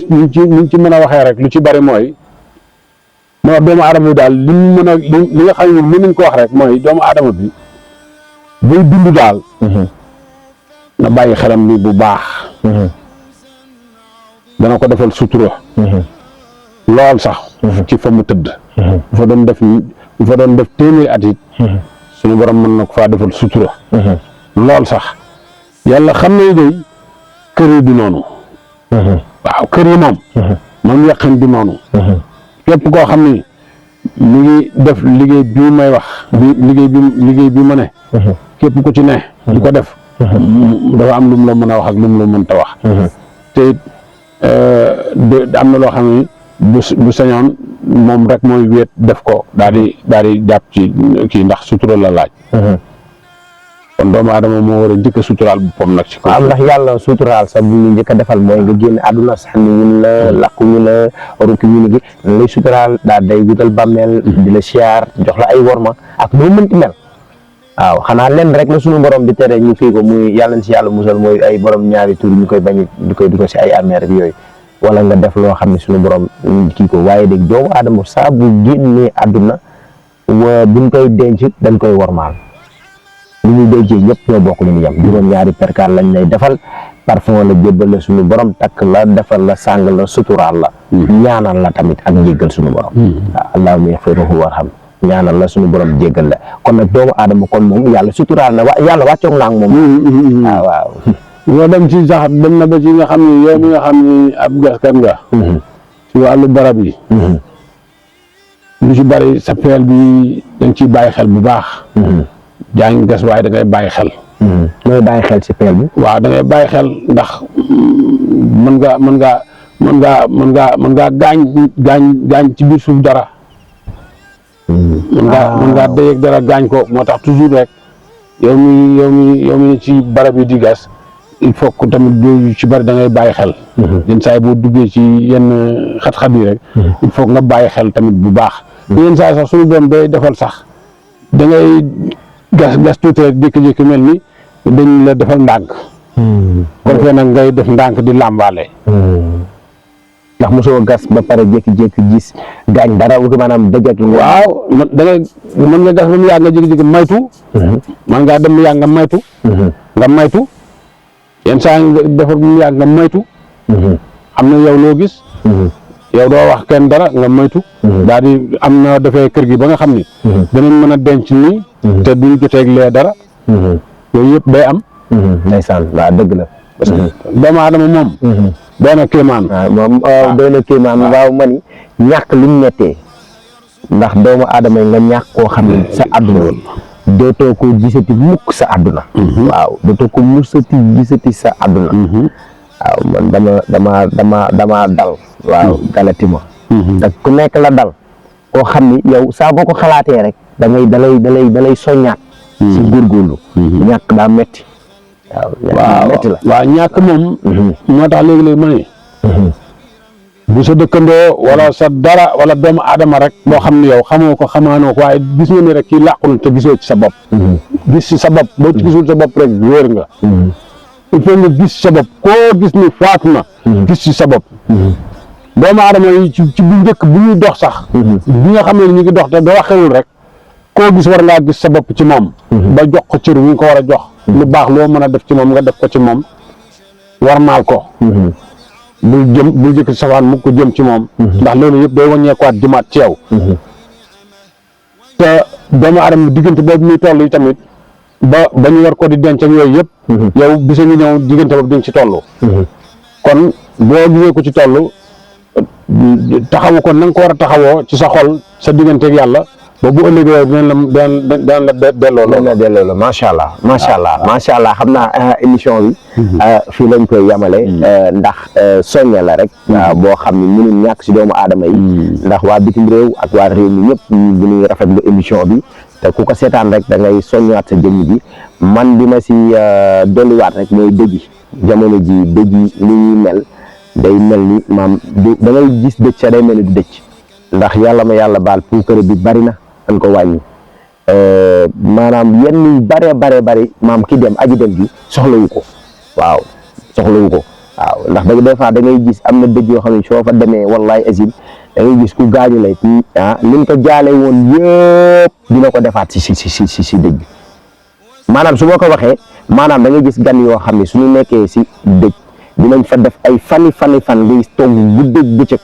ni ñu ci mën a waxee rek lu ci bari mooy moo doomu aadama bi daal li ñu mën a li nga xam ne mën nañ ko wax rek mooy doomu aadama bi buy dund daal na bàyyi xelam ni bu baax dana ko defal sutura lool sax ci fa mu tëdd bu fa doon def téeméeri at it suñu borom mën na ko faa defal sutura lool sax yàlla xam ne day kër yi du noonu waaw kër yi moom yàqin du noonu képp koo xam ni mi ngi def liggéey bii may wax liggéey bi ma ne képp ku ci ne di ko def dafa am lu mu la mën a wax ak lu mu la mënta wax te it am na loo xam ne bu sañoon moom rek mooy wéet def ko daal di jàpp ci kii ndax sutura la laaj kon doomu aadama moo war a njëkk a suturaal boppam nag ci ko am ndax yàlla suturaal sax bu ñu njëkk a defal mooy nga génn àdduna sax ni ñun la làkku ñu la rukki ñu gi lay suturaal daal day wutal bàmmeel di la siyaar jox la ay worma ak noo mënti mel waaw xanaa lenn rek la suñu borom di tere ñu kii ko muy yàlla na si yàlla musal mooy ay borom ñaari tur ñu koy bañ di ko si ay armée rek yooyu wala nga def loo xam ne suñu borom kii ko waaye dégg doomu aadama saa bu génnee àdduna buñ koy denc dañ koy wormaal lu ñuy dencee ñëpp ñoo bokk lu ñu yem juróom-ñaari perkaar lañ lay defal parfum la jébbal la suñu borom takk la defal la sàng la suturaal la ñaanal la tamit ak njéggal suñu borom waaw allahumma yaxfiruhu warham ñaanal la suñu borom jéggal la kon nag doomu aadama kon moom yàlla suturaal na yàlla wàccoog naa ak moom waaw ñoo dem ci sax dem na ba ci nga xam ne yow mi nga xam ne ab gaskat nga ci wàllu barab yi lu ci bari sa peel bi dañ ciy bàyyi xel bu baax jaa ngi gas waaye da ngay bàyyi xel mooy bàyyi xel ci peel bi waaw da ngay bàyyi xel ndax mën ngaa gaañ ci biir suuf dara mën ngaa déyeeg dara gaañ ko moo tax toujours rek yow mi ci barab yi di gas il faut que tamit du ci bari da ngay bàyyi xel yenn saa yi boo duggee ci yenn xat-xat yi rek il faut nga bàyyi xel tamit bu baax yenn saa yi sax suñu doom day defal sax da ngay gas tuuti rek jékki-jékki mel ni dañ la defal ndànk kon fee nag ngay def ndànk di làmbaale ndax mosoo gas ba pare jékki-jékki gis gaañ dara maanaam dëgg waaw da ngay mën nga gas ba mu yàgg nga jékki-jékki maytu man ngaa dem mu yàgg nga maytu yenn saa nga defar ba mu yàgg nga maytu am na yow loo gis yow doo wax kenn dara nga maytu daal di am na defee kër gi ba nga xam ni danañ mën a denc nii te duñ joteeg lee dara yooyu yëpp day am ndeysaan waaw dëgg la parce que doomu aadama moom doy na kéemaan moom doy na kéemaan waaw ma ni ñàkk li mu mettee ndax doomu aadama yi nga ñàkk koo xam ne sa àdduna dootoo ko gisati mukk sa àdduna waaw dootoo ko musati gisati sa àdduna waaw man dama dal waaw dalati ma te ku nekk la dal koo xam ni yow saa boo ko xalaatee rek dalay soññaat si góorgóorlu ñàkk daa metti waaw metti la waaw ñàkk moom moo tax léegi-léegi ma ne bu sa dëkkandoo wala sa dara wala doomu aadama rek boo xam ne yow xamoo ko xamaanoo ko waaye gis nga ni rek kii làqul te gisoo ci sa bopp gis ci sa bopp boo ci gisul sa bopp rek wéer nga il faut nga gis sa bopp koo gis ni faatu na gis ci sa bopp doomu aadama yi ci bu njëkk bu ñuy dox sax bi nga xam ne ñu ngi dox te doo xewul rek koo gis war ngaa gis sa bopp ci moom ba jox ko cër wi nga ko war a jox lu baax loo mën a def ci moom nga def ko ci moom war maal ko bul jëkk safaan mu ko jëm ci moom ndax loolu yëpp day wàññeekuwaat jëmaat ci yow te doomu aadama diggante boobu muy toll yi tamit ba ñu war ko di denc ak yooyu yëpp yow bisa ngi ñëw diggante boobu dañ ci toll kon boo gisee ko ci toll taxawu ko na nga ko war a taxawoo ci sa xol sa digganteeg yàlla ba bu ëllëgee daan la delloo la macha allah xam naa émission bi fii lañ koy yamale ndax soñña la rek boo xam ne mënul ñàkk si doomu aadama yi ndax waa bitim réew ak waa réew mi ñëpp ñu ngi rafetlu émission bi te ku ko seetaan rek da ngay soññaat sa jëmm bi man bi ma si dolliwaat rek mooy dëj jamono ji dëj li ñuy mel day mel ni maam da ngay gis dëj sa day mel ni du dëj ndax yàlla ma yàlla baal puukare bi bari na dañ ko wàññi maanaam yenn yu bare maam ki dem aji dem bi soxlawu ko waaw ndax des fois da ngay gis am na dëj yoo xam ne soo fa demee wallahi azim da ngay gis ku gaañu lay liñ ko jaale woon yëpp dina ko defaat si dëj bi maanaam su ma ko waxee maanaam da ngay gis gan yoo xam ne suñu nekkee si dëj dinañ fa def ay fan ngay toog guddeeg bëccëg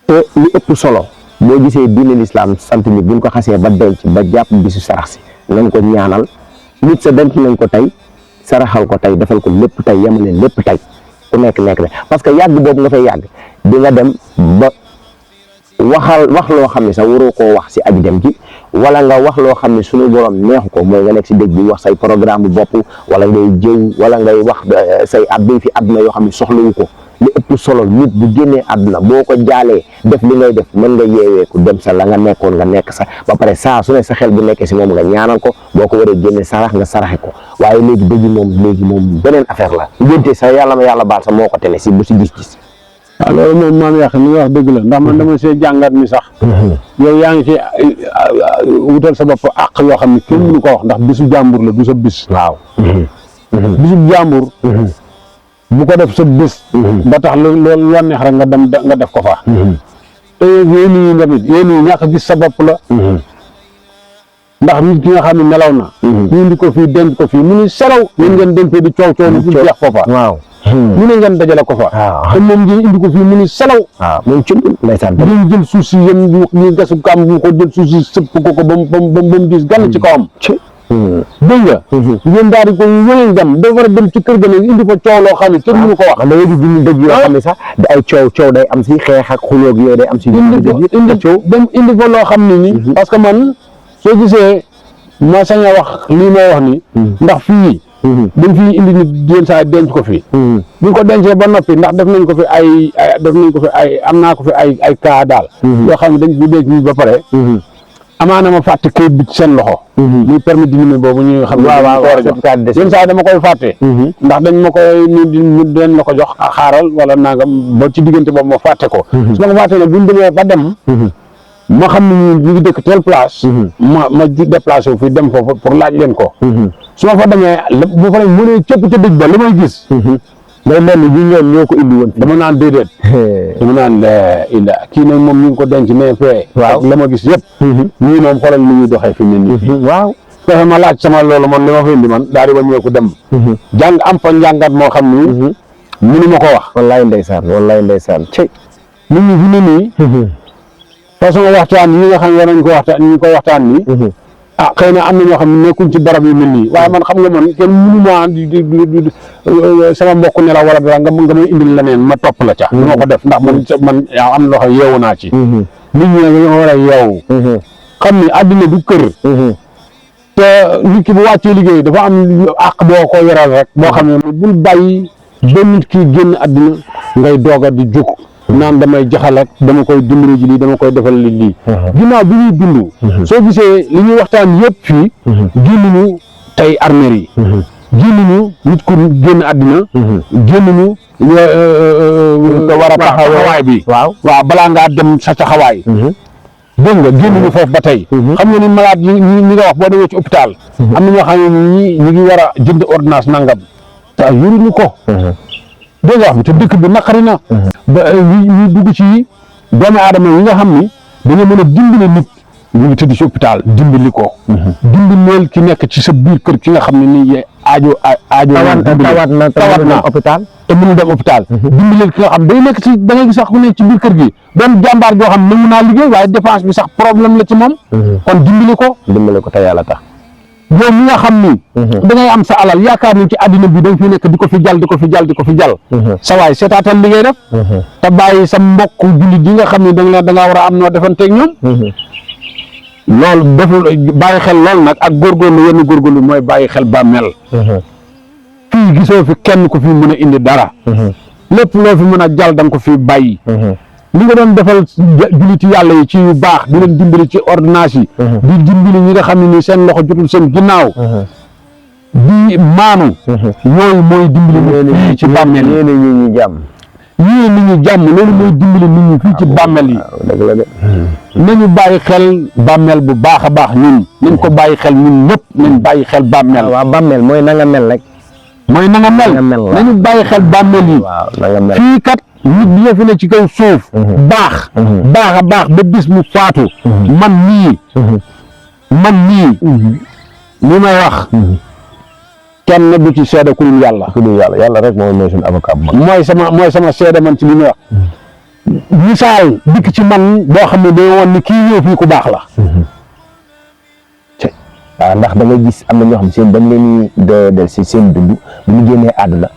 te li ëpp solo boo gisee diine lislaam sant ni buñ ko xasee ba denc ba jàpp bisu sarax si nañ ko ñaanal nit sa denc nañ ko tey saraxal ko tey defal ko lépp tey yemale lépp tey ku nekk la parce que yàgg boobu nga fay yàgg di nga dem ba wax loo xam ne sax waroo koo wax si aji dem ji wala nga wax loo xam ne suñu borom neexu ko mooy nga nekk si dëj bi wax say programme bu bopp wala ngay jëw wala ngay wax say fi àdduna yoo xam ne soxlawu ko li ëpp solo nit bu génnee àdduna boo ko jaalee def li ngay def mën nga yeeweeku dem sa la nga nekkoon nga nekk sa ba pare saa su ne sa xel bu nekkee si moom nga ñaanal ko boo ko waree génne sarax nga saraxe ko waaye léegi dëj moom beneen affaire la ngénte sax yàlla ma yàlla baal sax moo ko tene si bu si gis-gis waaw loolu moom maam yàq li nga wax dëgg la ndax man dama see jàngat ni sax yow yaa ngi ci wutal sa bopp àq yoo xam ne kenn mënu ko wax ndax bisu jàmbur la du sa bis. waaw. bisu jàmbur. bu ko def sa bis. ba tax loolu la neex rek nga def ko fa. te yéen yi tamit yéen yi ñàkk gis sa bopp la. ndax nit ki nga xam ne nelaw na. ñu indi ko fii denc ko fii mu ni selaw. yéen ngeen dem fii di coow ni fu jeex foofa. waaw. ñu ne ngeen dajale ko fa. waaw te moom ngeen indi ko fii mu ni selaw. waaw moom ci ndeysaan. dañu jël suuf si yéen ñu gasu kàmb mu ko jël suuf si sëpp ko ba mu diis gàll ci kawam. dégg nga. ngeen daal di ko wële dem da war a dem ci kër ga ne indi fa coow loo xam ne kenn mënu ko wax. da ngay gis ñu dëj yoo xam ne sax da ay coow day am si xeex ak xulóog yooyu day am si. indi fa loo xam ne ni. parce que man soo gisee ma sañ a wax lii may wax ni. ndax fii. dañ fi indi nit yenn saa denc ko fi. bu ko dencee ba noppi ndax def nañ ko fi am naa ko fi ay cas daal. yoo xam ne dañ fi denc ba pare. amaana ma fàtte kayit bi ci seen loxo. muy permis d'inhumer boobu ñu xam ne. waaw yenn saa dama koy fàtte. ndax dañ ma koy ni dañ la ko jox xaaral wala nangam ba ci diggante boobu ma fàtte ko. su ma ko fàtte nag bu ñu demee ba dem. ma xam ne ñu ngi dëkk telle place. ma déplacé wu fii dem foofu pour laaj leen ko. su ma fa demee bu fa mu ne cëpp ca dëj ba li may gis. day mel ni ñoom ñoo ko indi woon. dama naan déedéet. dama naan kii nag moom ñu ngi ko denc mais fee. waaw la ma gis yëpp. ñii moom xoolal ni ñuy doxee fi mu ne nii. waaw. fexe ma laaj sama loolu man li ma fa indi man daal di wàññeeku dem. jàng am fa njàngat moo xam ni. mënu ma ko wax. wallaay ndeysaan. nit ñi fi ne nii. façon waxtaan yi nga xam ne war nañ ko waxtaan ñu koy waxtaan nii. xëy na am na ñoo xam ne nekkuñ ci barab yu mel nii waaye man xam nga man kenn mënu ma di sama mbokk nelaw wala dara nga may indil leneen ma topp la ca. du ma ko def ndax man yaa am loo xam yeewu naa ci. nit ñi nag dañoo war a yeewu. xam ni àddina du kër. te nit ki bu wàccee liggéey dafa am àq boo ko yoral rek boo xam ne bul bàyyi ba nit ki génn àddina ngay doog a di jóg. naan damay jaxal ak dama koy dimbali ji lii dama koy defal lii. ginnaaw bi ñuy dund. soo gisee li ñuy waxtaan yëpp fii. génnuñu tey armeer yi. génnuñu nit ku génn àddina. génnuñu. nga war a taxawaay bi. waaw balaa ngaa dem sa taxawaay. dégg nga génnuñu foofu ba tey. xam nga ni malade yi ñi nga wax boo demee ci hôpital. am na ñoo xam ne ñi ngi war a jënd ordonnance nangam. te yoruñu ko. dégg nga wax bi te dëkk bi naqari na. ba ñu dugg ci doomu aadama yi nga xam ni dañoo mën a dimbali nit ñu ngi tëdd ci hôpital dimbali ko. dimbaleel ki nekk ci sa biir kër ki nga xam ne nii aajo. tawat na hôpital te mënu dem hôpital. dimbaleel ki nga xam day nekk ci da ngay gis sax ku nekk ci biir kër gi doon jàmbaar joo xam ne mën naa liggéey waaye dépense bi sax problème la ci moom. kon dimbali ko te yàlla tax. yow mi nga xam ni. da ngay am sa alal yaakaar ni ci àddina bi da nga fi nekk di ko fi jal. sa waay seetaatal li ngay def. te bàyyi sa mbokk jullit yi nga xam ni da ngaa war a am noo defanteeg ñoom. loolu deful bàyyi xel lool nag ak góorgóorlu mooy bàyyi xel bàmmeel. fii gisoo fi kenn ku fi mën a indi dara. lépp loo fi mën a jal da nga ko fi bàyyi. li nga doon defal julliti yàlla yi ci yu baax di leen dimbali ci ordonnance yi. di dimbali ñi nga xam ne nii seen loxo jotul seen ginnaaw. di maanu. mooy dimbali nit ñi ci bàmmeel yi. nit ñi jàmm. loolu mooy dimbali nit ñi fii ci bàmmeel yi. dëgg la de. nañu bàyyi xel bàmmeel bu baax a baax ñun. nañ ko bàyyi xel ñun ñëpp nañ bàyyi xel bàmmeel. waaw bàmmeel mooy na nga mel rek. mooy na nga mel. nañu bàyyi xel bàmmeel yi. waaw na nga mel fii kat. nit bi fi ne ci kaw suuf. baax a baax ba bis mu faatu. man nii li may wax. kenn du ci seede ku dul yàlla. yàlla rek mooy suñu avocat bu mag. mooy sama seede man ci li may wax. misaal dikk ci man boo xam ne day woon ni kii ñëw fii ku baax la. waaw ndax da ngay gis am na ñoo xam seen dañ leen de si seen dund bu ñu génnee àdduna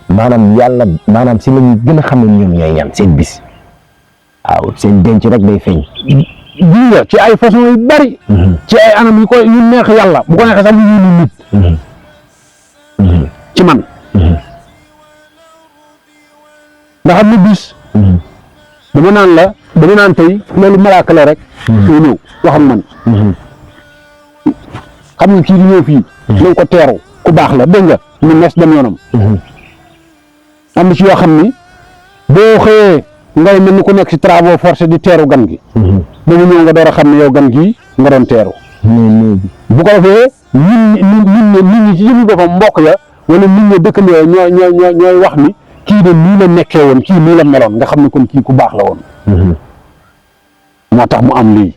maanaam si lañu gën a xam ne ñoom ñooy ñan seen bis. waaw seen denc rek day feeñ. nga ci ay façon yu bari. ci ay anam yu neex yàlla bu ko neexee sax mu yónni nit. ci man. nga xam ne bis. dama naan tey loolu malaaka la rek. soo ñëw wax ak man. xam nga kii di ñëw fii. nañ ko teeru ku baax la dégg nga ñu mes dem yoonam. am na ci yoo xam ni boo xëyee ngay mel ni ku nekk si travaux forcés di teeru gan gi ba mu ñëw nga door a xam ne yow gan gi nga doon teeru bu ko defee nit ñi ci jëmi boppam mbokk ya wala nit ñi dëkkandoo ñooy wax ni kii de nii la nekkee woon kii nii la meloon nga xam ne kon kii ku baax la woon moo tax mu am lii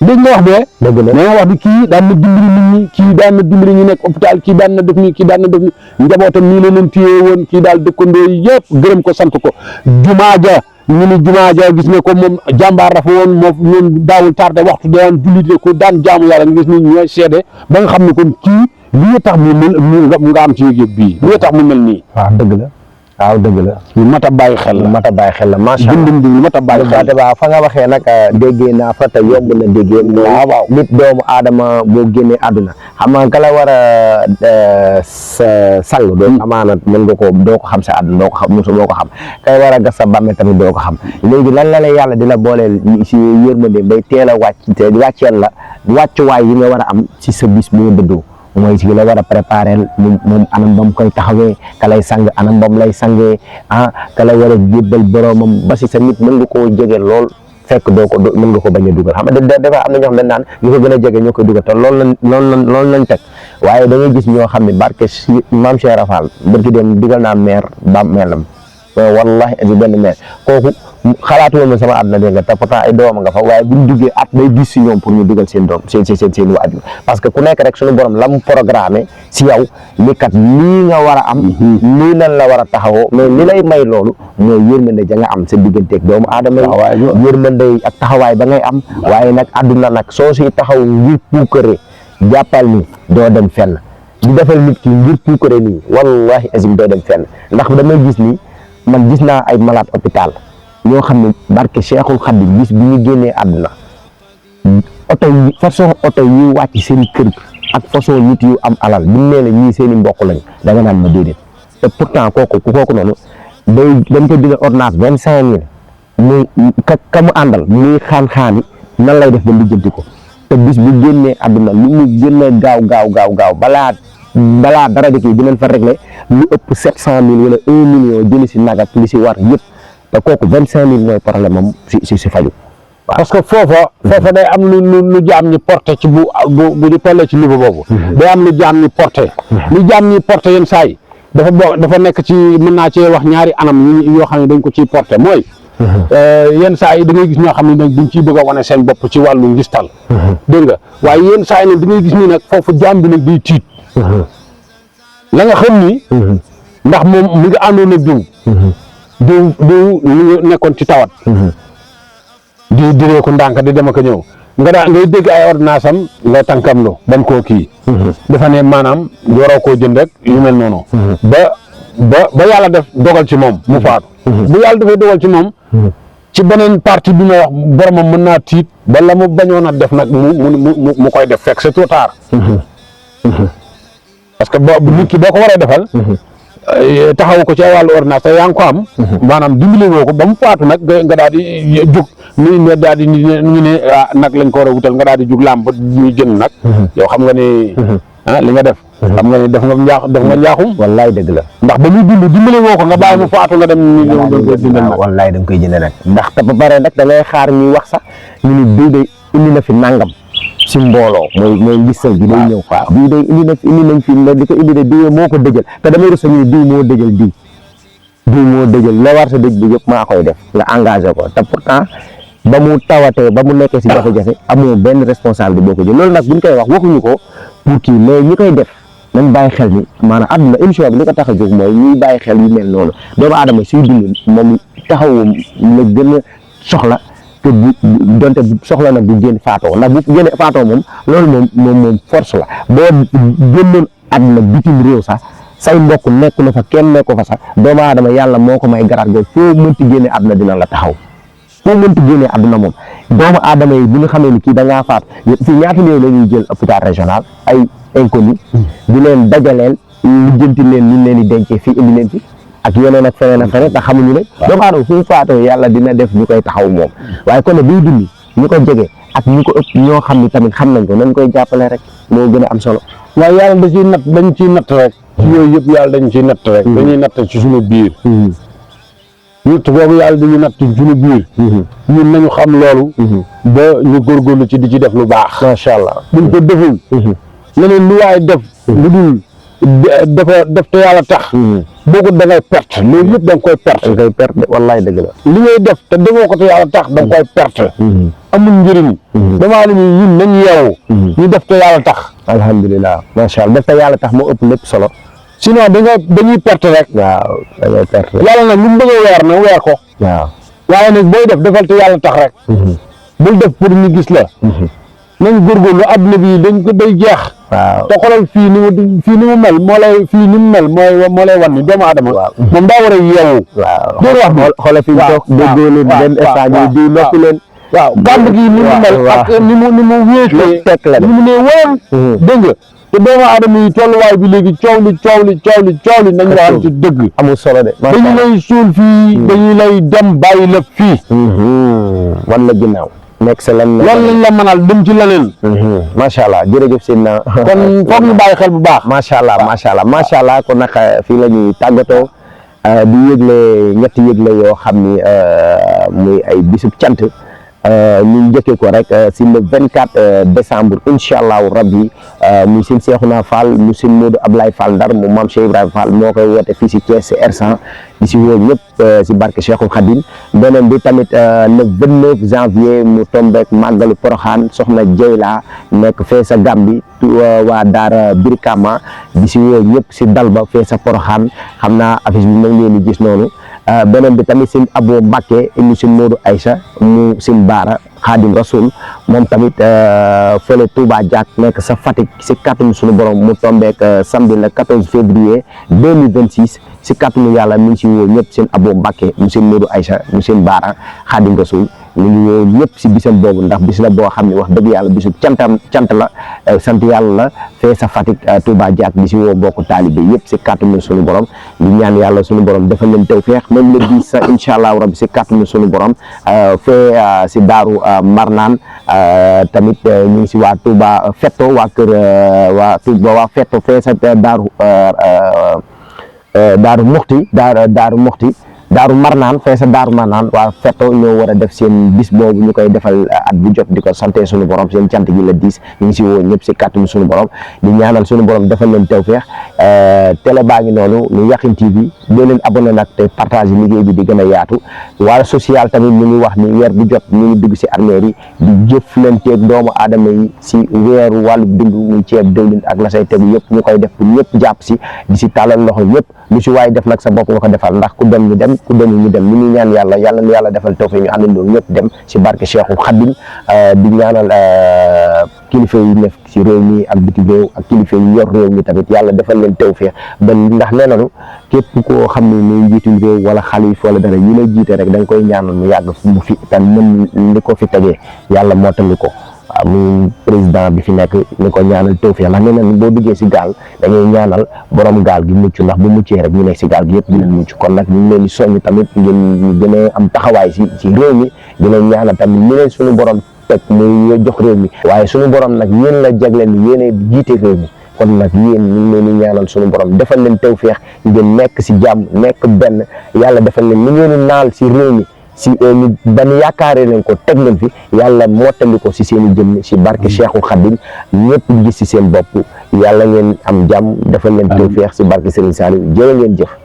dégg nga wax bee da nga wax ni kii daan na dimbali nit ñi kii daan na dimbali ñu nekk hôpital kii daan na def nii kii daan na def nii njabootam nii la leen téye woon kii daal dëkkandoo yi yëpp gërëm ko sant ko jumaa ja ñu ni jumaa ja gis ne ko moom jàmbaar dafa woon moom daawul tardé waxtu daan jullit ko daan jaamu yàlla nga gis ni ñooy seede ba nga xam ne kon kii lii tax mu mel nga am ci yëg-yëg bii lii tax mu mel nii waaw dëgg la waaw dëgg la lu mat a bàyyi xel la mat a bàyyi xel la macha allah dundum bi lu mat a bàyyi xel waaw fa nga waxee nag déggee naa fa te yomb na déggee waaw nit doomu aadama boo génnee àdduna xam nga ka la war a sang doo amaana mën nga ko doo ko xam sa àdduna doo ko xam mosu doo ko xam kay war a gas sa bàmme tamit doo ko xam léegi lan la yàlla di la booleel si yërmande bay teel a wàcc te wàcceel la wàccuwaay yi nga war a am si sa bis bi nga dëddoo mooy si la war a préparer moom anam ba mu koy taxawee ka lay sang anam ba mu lay sangee ka lay war a jébbal boroomam ba si sa nit mën nga koo jege lool fekk doo ko mën nga ko bañ a dugal xam nga dafa am na ñoo xam ne naan ñu ko gën a jege ñoo koy dugal te loolu lañ teg waaye da ngay gis ñoo xam ne barke si maam Cheikh Rafal barki dem dugal naa meer ba melam wallahi asi benn meer kooku xalaatu woon sama àdduna dégg nga te pourtant ay doom nga fa waaye buñ duggee at day gis si ñoom pour ñu dugal seen doom seen waajur parce que ku nekk rek suñu borom la mu programmé si yow li kat lii nga war a am lii lan la war a taxawoo mais li lay may loolu mooy yërmande ja nga am sa digganteeg doomu aadama yi yërmande ak taxawaay ba ngay am waaye nag àdduna nag soo si taxaw ngir puukare jàppal ni doo dem fenn di defal nit ki ngir puukare nii wallahi azim doo dem fenn ndax damay gis ni man gis naa ay malade hôpital ñoo xam ne barke Cheikhul Khadim bis bi ñu génnee àdduna oto yi façon oto yi wàcc seen kër ak façon nit yu am alal bu nee la ñii seen i mbokk lañ da nga naan ma déedéet te pourtant kooku noonu dañ ko digal ordonnance 25 000 muy ka mu àndal muy xaan-xaani nan lay def ba lijjanti ko te bis bu génnee àdduna lu mu gën a gaaw balaa dara di kii dinañ fa régler lu ëpp 700 000 wala 1 million jëli si nag ak li si war yëpp te kooku 25 000 mooy problème am si faju parce que foofa day am lu jaam ñi porté ci bu ñu tollee ci niveau boobu day am lu jaam ñi porté lu jaam ñi porté yenn saa yi dafa nekk ci mën naa cee wax ñaari anam yoo xam ne dañ ko ciy porté mooy yenn saa yi da ngay gis ñoo xam ne nag duñ ciy bëgg a wane seen bopp ci wàllu ngistal dégg nga waaye yenn saa yi nag da ngay gis ni nag foofu jaam bi nag day tiit la nga xam ni ndax moom mu ngi àndoon ak diw nekkoon ci tawat di diree ko ndànk di dem ak a ñëw ngay dégg ay ordonnance am nga tànkam lu ban koo kii dafa ne maanaam waroo koo jënd rek yu mel noonu ba yàlla def dogal ci moom mu faatu bu yàlla dafay dogal ci moom ci beneen partie bi ma wax boromam mën naa tiit ba la mu bañoon a def nag mu koy def fekk c'est trop tard parce que nit ki boo ko waree defal taxawu ko ci wàllu ordonnance te yaa ngi ko am maanaam dimbali woo ko ba mu faatu nag nga daal di jug ne daal di ñu ne nag lañ ko war a wutal nga daal di jug làmb ñuy jënd nag yow xam nga ne li nga def xam nga ne def nga njaaxum wallaay dëgg la ndax ba muy dund dimbali woo ko nga bàyyi mu faatu nga dem wallaay da nga koy jënd nag ndax te ba pare nag da ngay xaar ñuy wax sax ñu ni diw day indi na fi nangam si mbooloo mooy gisal bi day ñëw diw day indi nañ fi di ko indi de diw moo ko dëjal te damay rus ñu diw moo dëjal diw moo dëjal la war sa dëj bi yëpp maa koy def nga engagé ko te pourtant ba mu tawatee ba mu nekkee si jafe-jafe amoo benn responsable boo ko jël loolu nag buñ koy wax waxuñu ko pour kii mais ñi koy def nañ bàyyi xel ni maanaam àdduna émission bi li ko tax a jóg mooy ñuy bàyyi xel yu mel noonu doomu aadama suy dund moom taxawum la gën a soxla te donte soxla na bu génn faatoo ndax bu génne faatoo moom loolu moom force la boo génnoon àdduna bitim réew sax say mbokk nekk na fa kenn nekk fa sax doomu aadama yàlla moo ko may garaat googu foo mënti génne àdduna dina la taxaw foo mënti génne àdduna moom doomu aadama yi bu ñu xamee ni kii da ngaa faatu fii ñaata néew la ñuy jël hôpital régional ay inconnu di leen dajaleel lijjanti leen ñu leen di dencee fii indi leen fi ak yeneen ak feneen ak feneen te xamuñu ne doomu aadama fu mu faatoo yàlla dina def ñu koy taxaw moom waaye kon nag biy dund ñu ko jege ak ñu ko ëpp ñoo xam ni tamit xam nañ ko nañ koy jàppale rek moo gën a am solo waaye yàlla da ciy natt dañ ciy natt rek ci yooyu yëpp yàlla dañ ciy natt rek dañuy natt ci suñu biir natt boobu yàlla dañu natt suñu biir ñun nañu xam loolu ba ñu góorgóorlu ci di ci def lu baax macha allah buñ ko deful leneen lu waay def lu dul def te yàlla tax boo ko da ngay perte loolu yëpp da nga koy perte da ngay perte wallaay dëgg la li ngay def te defoo ko te yàlla tax da nga koy perte amul njëriñ damaa ne ñun nañ yeewu ñu def te yàlla tax alhamdulilah macha allah def te yàlla tax moo ëpp lépp solo sinon dañuy perte rek waaw da ngay perte yàlla nag lu mu bëgg a weer na weer ko waaw waaye nag booy def defal te yàlla tax rek bul def pour ñu gis la nañ góorgóorlu adduna bi dañ ko day jeex waaw te xoolal fii ni mu mel moo lay fii ni mu mel moo lay wan ni doomu aadama moom daa war a yeewu waaw dóor wax bi xoolal fi mu toog déggoo leen benn instant ñu di noppi leen waaw gàmb gi ni mu mel ak ni mu wéetee tekk la ni mu ne woon dégg nga te doomu aadama yi tolluwaay bi léegi coow li nañ waxal ci dëgg amul solo de dañu lay suul fii dañu lay dem bàyyi la fii wan la ginnaaw nekk sa lan loolu lañ la mënal dem ci leneen macha allah jërëjëf Seydina kon foog ñu bàyyi xel bu baax macha allah kon nag fii la ñuy tàggatoo di yëgle ñetti yëgle yoo xam ni muy ay bisub cant ñu njëkkee ko rek si le 24 décembre incha allahu rabbi muy seen Seexuna Fall mu seen Modou Ablaye Fall Ndar mu maam Cheikh Ibrahima Fall moo koy woote fii si Thiès si R100 di si woo ñëpp si barke Cheikhul Khadim beneen bi tamit le 29 janvier mu tombeek màggalu Poroxaan soxna Jeyla nekk fee sa Gambi waa Daara Birkama di si woo ñëpp si dal ba fee sa Poroxaan xam naa affiche bi nañ leen di gis noonu beneen bi tamit seen Abo Mbacke mu seen Modou Aïcha mu seen Baara Xaadim Rasul moom tamit fële Touba Diak nekk sa Fatick si kàttanu suñu borom mu tombeek samedi le 14 février 2026 si kàttanu yàlla mi ngi si woo ñëpp seen Abo Mbacke mu seen Modou Aïcha mu seen Baara Xaadim Rasul ñu ngi woo ñëpp si bisam boobu ndax bis la boo xam ne wax dëgg yàlla bisu cant la sant yàlla la fee sa Fatick Touba Diak di si woo mbokku taalibe yëpp si kàttanu suñu borom di ñaan yàlla suñu borom defal leen tawfeex même le 10 sa incha allahu rabbi si kàttanu suñu borom fee si Daaru Marnaan tamit ñu ngi si waa Touba Fetto waa kër waa Touba waa Fetto fee sa Daaru Muxti Daaru Marnaan fee sa Daaru Marnaan waa Fetto ñoo war a def seen bis boobu ñu koy defal at bu jot di ko sante suñu borom seen cant gi la 10 ñu ngi si woo ñëpp si kàttanu suñu borom di ñaanal suñu borom defal leen tawfeex télé baa ngi noonu lu Yakhine TV doo leen abonné nag te partage liggéey bi di gën a yaatu wala social tamit ñu ngi wax ni weer bu jot ñu ngi dugg si armeer yi di jëflanteeg doomu aadama yi si weeru wàllu dund muy ceeb dëwlin ak la say tegu yëpp ñu koy def pour ñëpp jàpp si di si tàllal loxo ñëpp lu si waay def nag sa bopp nga ko defal ndax ku dem ñu dem ku demul ñu dem ñu ngi ñaan yàlla na yàlla defal tawfeex ñu àndandoo ñëpp dem si barke Cheikhul Khadim di ñaanal kilifa yi nekk si réew mi ak bitim réew ak kilifa yi yor réew mi tamit yàlla defal leen tawfeex ba ndax nee nañu képp koo xam ne muy njiitum réew wala xalif wala dara ñu lay jiite rek da nga koy ñaanal mu yàgg mu fi tan mën li ko fi tegee yàlla mottali ko waaw muy président bi fi nekk ni ko ñaanal tawfeex ndax nee nañu boo duggee si gaal da ngay ñaanal borom gaal gi mucc ndax bu muccee rek ñu nekk si gaal gi yëpp dinañ mucc kon nag ñu ngi leen di soññ tamit ngeen gën a am taxawaay si réew mi gën a ñaanal tamit ñu leen suñu borom teg muy jox réew mi waaye suñu borom nag yéen la jagleen ni yéen jiite réew mi kon nag yéen ñu ngi leen di ñaanal suñu borom defal leen tawfeex ngeen nekk si jàmm nekk benn yàlla defal leen li ngeen naal si réew mi si ñu ban yaakaaree leen ko teg leen fi yàlla mottali ko si seen i jëmm si barke Cheikhul Khadim ñëpp gis si seen bopp yàlla ngeen am jàmm defal leen tawfeex si barke Serigne Saliou jërë ngeen jëf